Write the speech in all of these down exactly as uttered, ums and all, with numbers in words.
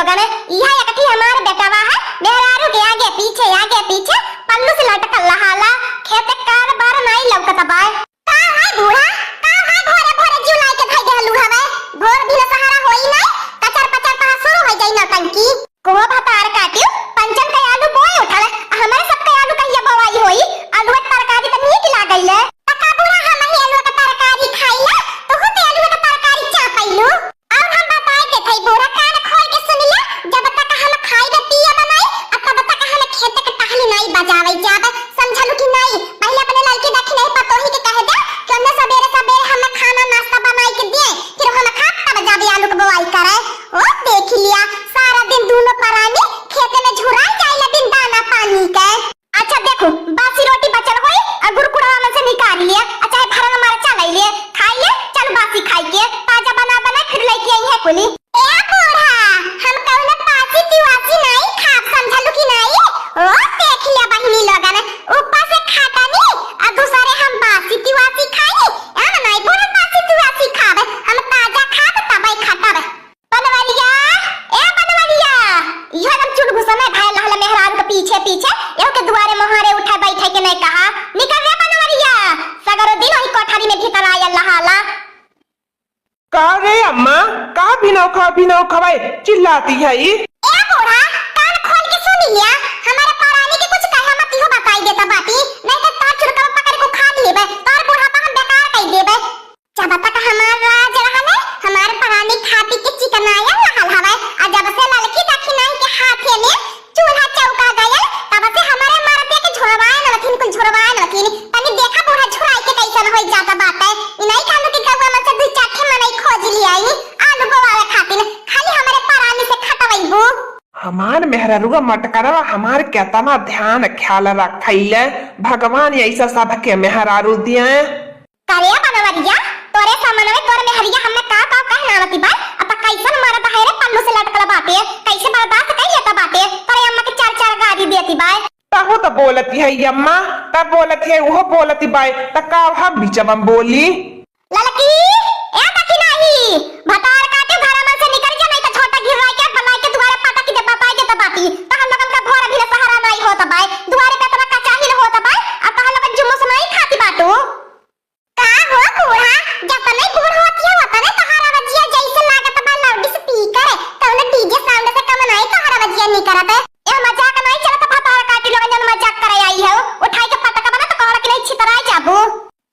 लोगन, इहा एक ठी हमार बेटवा है, मेहरारू के आगे पीछे, आगे पीछे, पल्लू से लटकल रहाला, खेते कार बार नाई लौकत बाय। का है बूढ़ा, का है भोरे भोरे जिउ लाइके धइ देहलू हवे? भोर भिनसहरा होई नाई, कचर पचर तहा शुरू होइ जाई नौटंकी। को भतार काटियो, पंचन के आलू बोए उठल, आ हमरे सब के आलू कहिया बोआई होई? आलू के तरकारी त नीक लागइले। त का बूढ़ा, हमही आलू के तरकारी खाइला, तोहू त आलू के तरकारी चापइलू। और हम बताए देत हई बूढ़ा, कान खोल के सुन ले, जब तक हम खाइबे पियब नाई, आ तब तक हम खेते के टहली नाई बजावे जाब, समझलू कि नाई? पहिले अपने लड़की दखिनही पतोही के कह दे कि ओन्ने सबेरे सबेरे हमें खाना नाश्ता बनाई के दिए, फिर हम खाब तब जाबे आलू के बोआई करे। ओ देख लिया, सारा दिन दूनो परानी खेते में झुराई जाइला बिन दाना पानी के। अच्छा देखू, बासी रोटी बचल होई और गुरकुड़वा में से निकाल लिए, आ चाहे भरन मरचा ले लिए, खाई ले, चल बासी खाई के, ताजा बना बना फिर लेके आई है कुली। ए बूढ़ा, हम कौनो बासी तिवासी नाई खाब, समझलू कि नाई? ओ देख लिया बहिनी लोगन, ऊपर से खाटानी, आ दूसरे हम बासी तिवासी खाई, हम नाई बूढ़ा बासी तिवासी खाब, हम ताजा खाब तबे खटब। बनवरिया, ए बनवरिया, इहो एकदम चुलघुसने भयल रहल मेहरारू के पीछे पीछे, एहू के दुआरे मोहारे उठे बैठे के नहीं कहा। निकल रे बनवरिया, सगरो दिन वही कोठरी में भीतर आयल रहाला। का रे अम्मा, का भिनौ खा, भिनौ खवाए चिल्लाती है ई? ए बूढ़ा, कान खोल के सुन लिया, हमारे परानी के कुछ कहे मत, इहो बताई देता बाटी, नहीं तो तार चुरकवा पकड़ के उखाड़ लेबे, तार बुढ़ापा हम बेकार कर देबे। जब तक हमार राज रहल है, हमार परानी खा पी के चिकनायल रहल हवे, आ जब से ललकी दखिनही के हाथे में चूल्हा चौका गयल, तब से हमरे मरदे के झुरवाए नवथिन, कुल झुरवाए नवथिन। तनी देखा बूढ़ा झुराई के कैसन होई जाता बाटे। ई नहीं कहलू कि गौवा में से दुई चार ठे मनई खोज लियाई आलू बोआवे खातिर, खाली हमरे परानी से खटवैबू। हमार मेहरारुआ मटकरवा हमार केतना ध्यान ख्याल रखैले, भगवान ऐसा सबके मेहरारू दिए। करे बनवरिया, तोरे सामने में तोर मेहरिया हमें का का कहनावती बाय, अब कैसन मरद है रे पल्लू से लटकल बाटे, कैसे बर्दाश्त कर लेता बाटे, तोरे अम्मा के चार चार गारी देती बाय। तहु तो बोलती है अम्मा, तब बोलती है, वो बोलती बाय, त का हम बीचवा में बोली? ललकी, ए दखिनही, भतार काटे घर में से निकल जा, नहीं तो छोटा घिराई के बनाई के दुआरे पटक के बताई देता बाटी, तहन लोगन का भोर भी सहारा नहीं होता बाय, दुआरे पे इतना कचाहिल होता बाय, अब तहन लोगन जुम्मस नहीं खाती बाटू। का हो बूढ़ा, जतने बूढ़ होती है, ओतने तोहार आवाजिया जैसे लागत बा लाउड स्पीकर, कौनो डीजे साउंड से कम नाई तोहार आवाजिया निकरत। ए मजाक नाई चलत, भतार काटी लोगन जौन मजाक करे आई हो, उठाई के पटक बना तो कहला कि नहीं छितराई जाबू।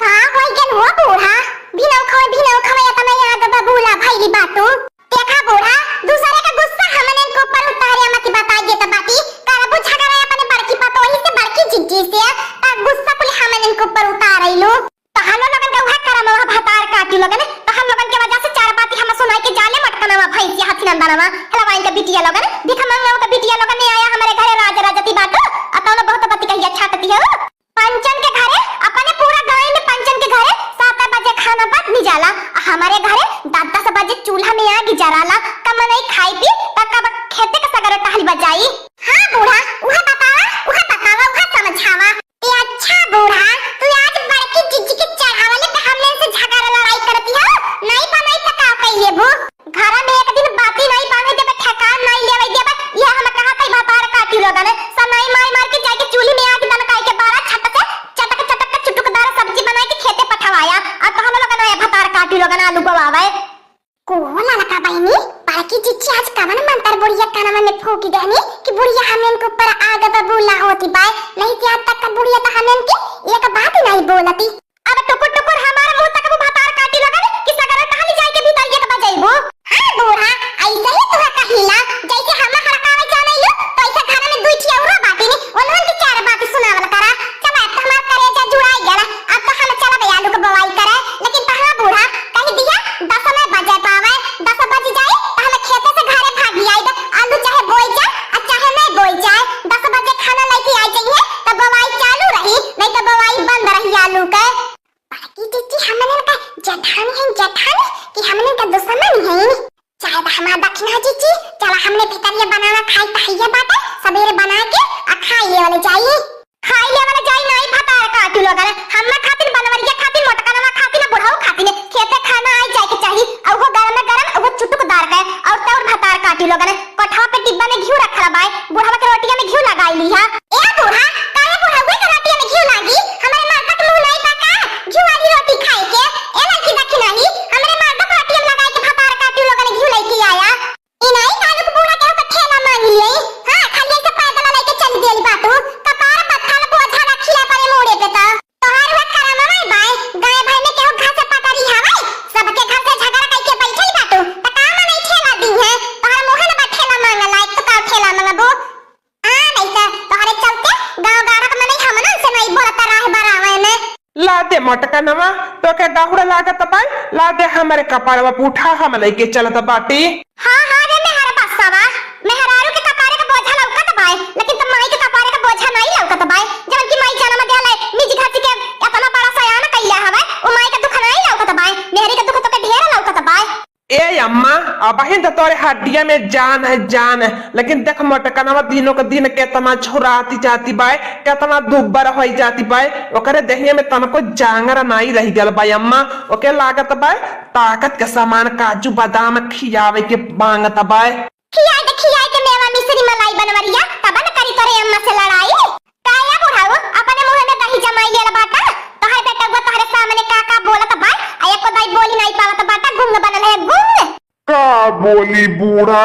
का होई गन हो बूढ़ा, भिनौ खवे, भिनौ खवे, एतना आग बबूला भइली बाटू। देखा बूढ़ा, दूसरे का गुस्सा हमने के ऊपर उतारे मत बताई देत बाटी, करबू झगड़ा अपने बड़की पतोही से, बड़की जिज्जी से, ता गुस्सा कुल हमने के ऊपर उतारैलू। तहनो लोगन का उहे करम, उहे भतार काटी लोगन, तहन लोगन के वजह से चार बाती हम सुनाई के जाले मटकनवा, भैंसिया, हथी नंदनवा, हलवाइन का बिटिया लोगन, भिख मंगनवा का बिटिया लोगन ने आया हमरे घरे राज राजती बाटू, आ तौनो बहुत बती कहिया छाटती हो। पंचन के घरे, अपने पूरा गाँव में पंचन के घरे सात बजे खाना बन भी जाला, आ हमरे घरे दस दस बजे चूल्हा में आग जराला, कम नहीं खाई पी, त कब खेते के सगरो टहल बजाई। हाँ बूढ़ा, उहे बतावा, उहे बतावा, उहे समझावा। ए अच्छा बूढ़ा, तू आज बड़की जिज्जी के चढ़ावले पे हमने से झगड़ा लड़ाई करती हो? नहीं बनाई त का कइले बू? घर में एक दिन बाती नहीं बांधे देबे, ठेकान नहीं लेवे देबे, ये हम कहा तई भतार काटी लोगन, सनाई मार मार के जाके चूल्ही में आग दनकाई के बारह छट से चटक चटक के चुटुकदार सब्जी बनाई के खेते पठवाया, और तहन लोगन ये भतार काटी लोगन आलू बोआवे। को ललका बहिनी, बड़की जिज्जी आज कवन मंतर बुढ़िया कानवा में फूंकी देहनी कि बुढ़िया हमन के ऊपर आग बबूला होती बाय, नहीं कि आज तक का बुढ़िया तो हमन के एक बात नहीं बोलती। अब टुकुर टुकुर हमार मुंह तकबू भतार काटी लोगन कि सगरो टहली जाए के भीतर एक बजैबू। हाँ बूढ़ा, ऐसे ही तुहा कहिला, जैसे हम हड़कावे जानैलू, तो ऐसे घर में दुई ठिया उरो बाटी नी, उन्हन के चार बात सुनावल करा। चला, अब तो हमार करेजा जुड़ाई गया, अब तो हम चलब आलू के बोआई करे, लेकिन तहाँ बूढ़ा, कह दिया, दस में बजे पावे, दस बज जाए, तो हम खेते से घरे भागी आइब। आलू चाहे बोई जाए, आ चाहे नहीं बोई जाए, दस बजे खाना लेके आ जाइए, तो बोआई चालू रही, नहीं तो बोआई बंद रही आलू के। बड़की जिज्जी हमने का जेठानी है, जेठानी कि हमने का दुश्मन है? चाहे तो हमार दक्षिणा जिज्जी, चला हमने भितरिया बनावा खाई तहिया बाटे, सबेरे बना के आ खाई लेवल जाई। खाई लेवल जाई नाई भतार काटी लोगन, हमरा खातिर, बनवरिया खातिर, मोटकनवा खातिर, ना बुढ़ऊ खातिर, खेते खाना आई जाए के चाही, और वो गरम गरम, वो चुटुकदार के, और तौर भतार काटी लोगन, कोठा कनवा, तोके गहुरा लागत बाय, ला दे हमरे कपारवा पे उठा, हम लइके चलत बाटी। हाँ, हाँ रे मेहर बसवा, मेहरारू के कपारे के बोझा लउकत बाय, लेकिन तो माई के कपारे के बोझा नाई लउकत बाय। जवन की माई जनम देले, निज घासी के एतना बड़ा सयान कइले हवे, उ माई के दुख नाई लउकत बाय, मेहरी के दुख तोके ढेर लउकत बाय। ए अम्मा, अबहिन त तोरे हड्डिया में जान है, जान है, लेकिन देख मोटकनवा दिनों के दिन केतना झुराती जाती बाय, केतना दुब्बर होई जाती बाय, ओकरे देहिया में तनको जांगर नाई रह गल बाय अम्मा। ओके लागत बाय ताकत के सामान काजू बादाम खियावे के मांगत बाय। खियाए दे, खियाए दे मेवा मिश्री मलाई बनवरिया, तब न करी तोरे अम्मा से लड़ाई। का या बुढ़ाऊ, अपने मुंह में दही जमाई लेला बाटा? तोहर बेटवा तोहरे सामने का का बोलत बा, आ एको दाई बोली नाई पावत बाटा, गुंग बनल है, गुंग। का बोली बूढ़ा,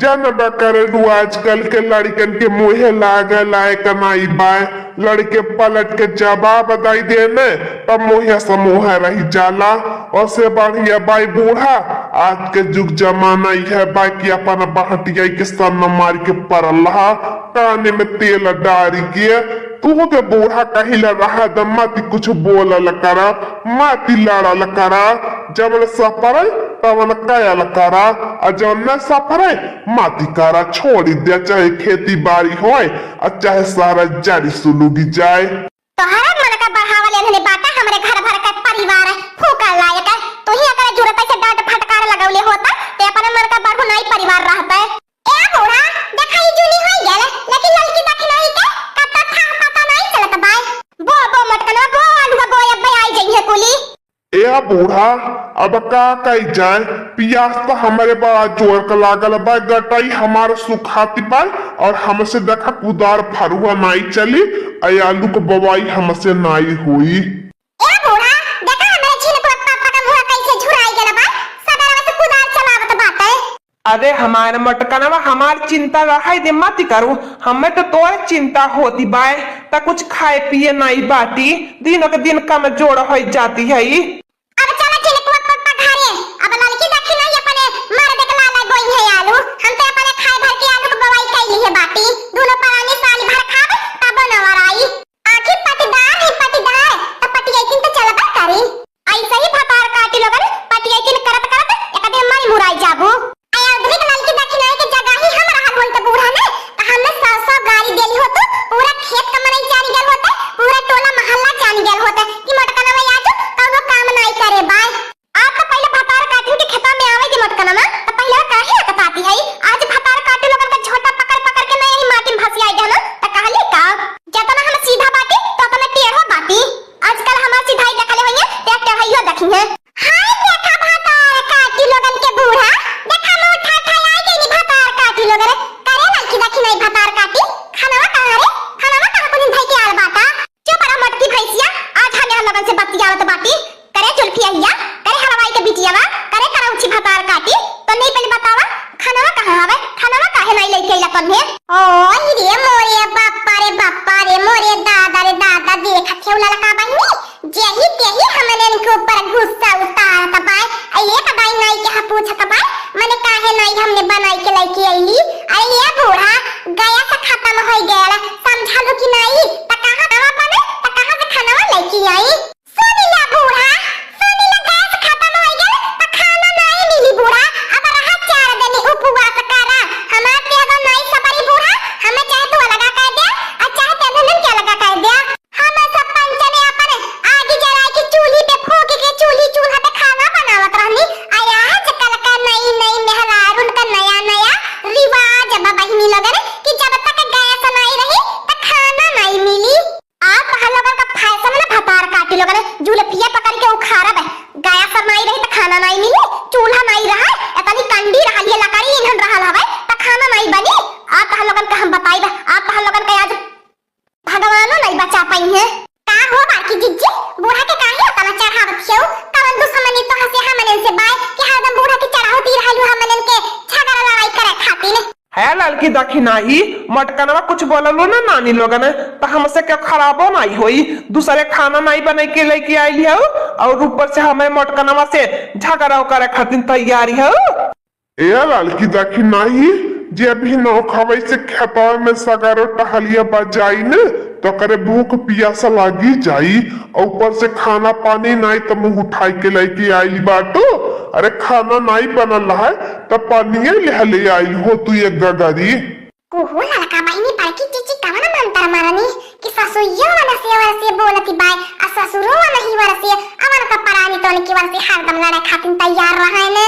जनबा करेलू आजकल के लड़िकन के मुँहे लागे लायक नाई बाय। लड़िके पलट के जवाब दइ देने, तब मुँहे से मुँहे रहि जाला। ओसे बढ़िया बाय बूढ़ा, आज के जुग जमाना इहे बाय कि अपन बहटियाई के सन मारि के परल रहा, काने में तेल डारि के। तू के बूढ़ा कहिला रहा द, मति कुछ बोलल करा, मति लड़ल करा, जवन सपरे तवन कयल करा, आ जवन न सपरे मति करा, छोड़ि द्या, चाहे खेती बारी होय, आ चाहे सारा जरि सुलुगि जाए। तोहरा मन का बढ़ावल एन्हने बाटा हमरे घर भर के परिवार फूका लायक। तू ही अगर जुरत से डांट फटकार लगौले होता, ते अपने मन का बढ़ू नाई परिवार रहते। ए बूढ़ा, देखा ई जूनी होई गेल, लेकिन ललकी दखिनही के कत्ता था पता नाई चलत बाय। बो, बो मटकना, बो आलू का बो, अब्बे आई जइहे कुली। ए बूढ़ा, अब का कई जाए, पियास तो हमरे बड़ा जोर का लागल बा, गटाई हमार सुखाती बाय, और हमसे देखा कुदार फरुआ नाई चली, ए आलू क बवाई हमसे नाई होई। ए बूढ़ा, देखा हमरे छिनकुआ पापा का मुंह कैसे झुराई गेल बा, सदरवा से कुदार चलावत बाटे। अरे हमार मोटकनवा, हमार चिंता रहे दे, मत करू, हमें तो तोर चिंता होती बाय, त कुछ खाए पिए नाई बाटी, दिनों के दिन कमजोर होई जाती है। अब चला छिनकुआ पापा घरे, अब ललकी दखिनही अपने मर्द के लाला गोई है आलू, हम तो अपने खाए भर के आलू क बवाई कैली है बाटी, दोनों परानी साल भर खाब, तब नवर आई। आखिर पटीदार है पटीदार, त पटियैतिन त चलबे करी। ऐसे ही भतार काटी लोगन, पटियैतिन करत करत एक दिन मरी मुराई जाबू। आया उधरी के ललकी दखिनाई के जगह ही हम रहल होई त बूढ़ा ने, त हमें सौ सौ गारी देली होतू, पूरा खेत का मनई जानी गल होते, पूरा टोला मोहल्ला जानी गल होते कि मोटकनवा आजू कौनो काम नाई करे बाय। आप तो पहिले भतार काटिन के खेता में आवे दे मोटकनवा, त पहिले काहे अकताती है? आज भतार काटी लोगन का झोटा पकड़ पकड़ के मैं यही माटी में भसियाई देना, त कहली का? जतना हम सीधा बाटी, ततना टेढ़ो बाटी। आजकल हमार सिधाई देखले होइए, ते टेढ़ाइयो देखी है। हाय देखा भतार काटी लोगन के बूढ़ा, देखा मुंह ठा ठा आई गई भतार काटी लोगन। करे लड़की देखी नहीं भतार काटी, खानवा कहाँ रे? खानवा कहाँ कुछ धई के आल बाटा? चुप रह मोटकी भैंसिया, आज हम यहाँ लोगन से बतियावत बाटी। करे जुल्फिया हिया, करे हलवाई के बिटियावा, करे करौछी भतार काटी, तो नहीं पहले बतावा, खानवा कहाँ हवे? खानवा काहे नहीं लेके अइला तन्हे? ओय रे मोरे बापा रे बापा रे मोरे दादा रे दादा, देखत हेउ ललका बहिनी, जेही तेही हमनन के ऊपर गुस्सा उतारत बाय। आ एक दाई नाई के हा पूछत बाय, मने काहे नाई हमने बनाई के लेके अइली? अरे ये बूढ़ा, गैस खतम होई गयल, समझलू कि नाई? त कहाँ खानवा बने, त कहाँ से खानवा लेके आई? सुन ला बूढ़ा, सुन ला, गैस खतम होई गयल, त खाना नाई मिली बूढ़ा। अब रहा चार दिन उपवास करा, हमार तेगा नाई सबरी बूढ़ा, हमें चाहे तू अलगा कर दे, और चाहे तेनन के अलगा कर दे। हम सब पंचने अपन आगी जराई के चूल्ही पे फूंक के चूल्ही चूल्हा पे खाना बनावत रहनी। आ आजकल का नई नई मेहरारून का नया नया रिवाज बा बहिनी लोगन कि जब तक गैस नाई रही त खाना नाई मिली। आप तोहर लोगन का फैशन ना भतार काटी लोगन, जुलफिया पकड़ के उखाड़ब। गैस नाई रही त खाना नाई मिली, चूल्हा नाई रहा, इतनी कंडी रहल ये लकड़ी ईंधन रहल हवे त खाना नाई बनी। आप तोहर लोगन का हम बताइब, आप तोहर लोगन का आज भगवानो नहीं बचा पाई है। का हो बाकी जिज्जी, बूढ़ा के काहे अतना चढ़ावत हियो? कवन दुश्मनी तो हसे हमनन से बाय कि हरदम बूढ़ा के चढ़ावती रहलू हमनन के झगड़ा लड़ाई करे खातिर? है ललकी दखिनाही, मोटकनवा कुछ बोललो ना नानी लोगन, त हमसे क्यों खराबो नहीं होई? दूसरे खाना नहीं बने के लेके आइली हऊ और ऊपर से हमें मोटकनवा से झगड़ा करे खातिर तैयारी हऊ। ए ललकी दखिनाही, जे अभी नौ खवई से खेतवा में सगरो टहलिया बा जाई न, तो करे भूख पियास लागी जाई। और ऊपर से खाना पानी नाई तो मुंह उठाई के लेके आइल बाटू। अरे खाना नाई बनल है तो पानिये लिहले आइल हो तू एक गगरी। ओहो ललका बहिनी, बड़की चीची कवन मंत्र मरनी कि ससुइयो वन से वर से बोलती बाय, आ ससुरो वन ही वर से, अवन का परानी तो उनकी वर से हरदम लड़े खातिर तैयार रहे ने।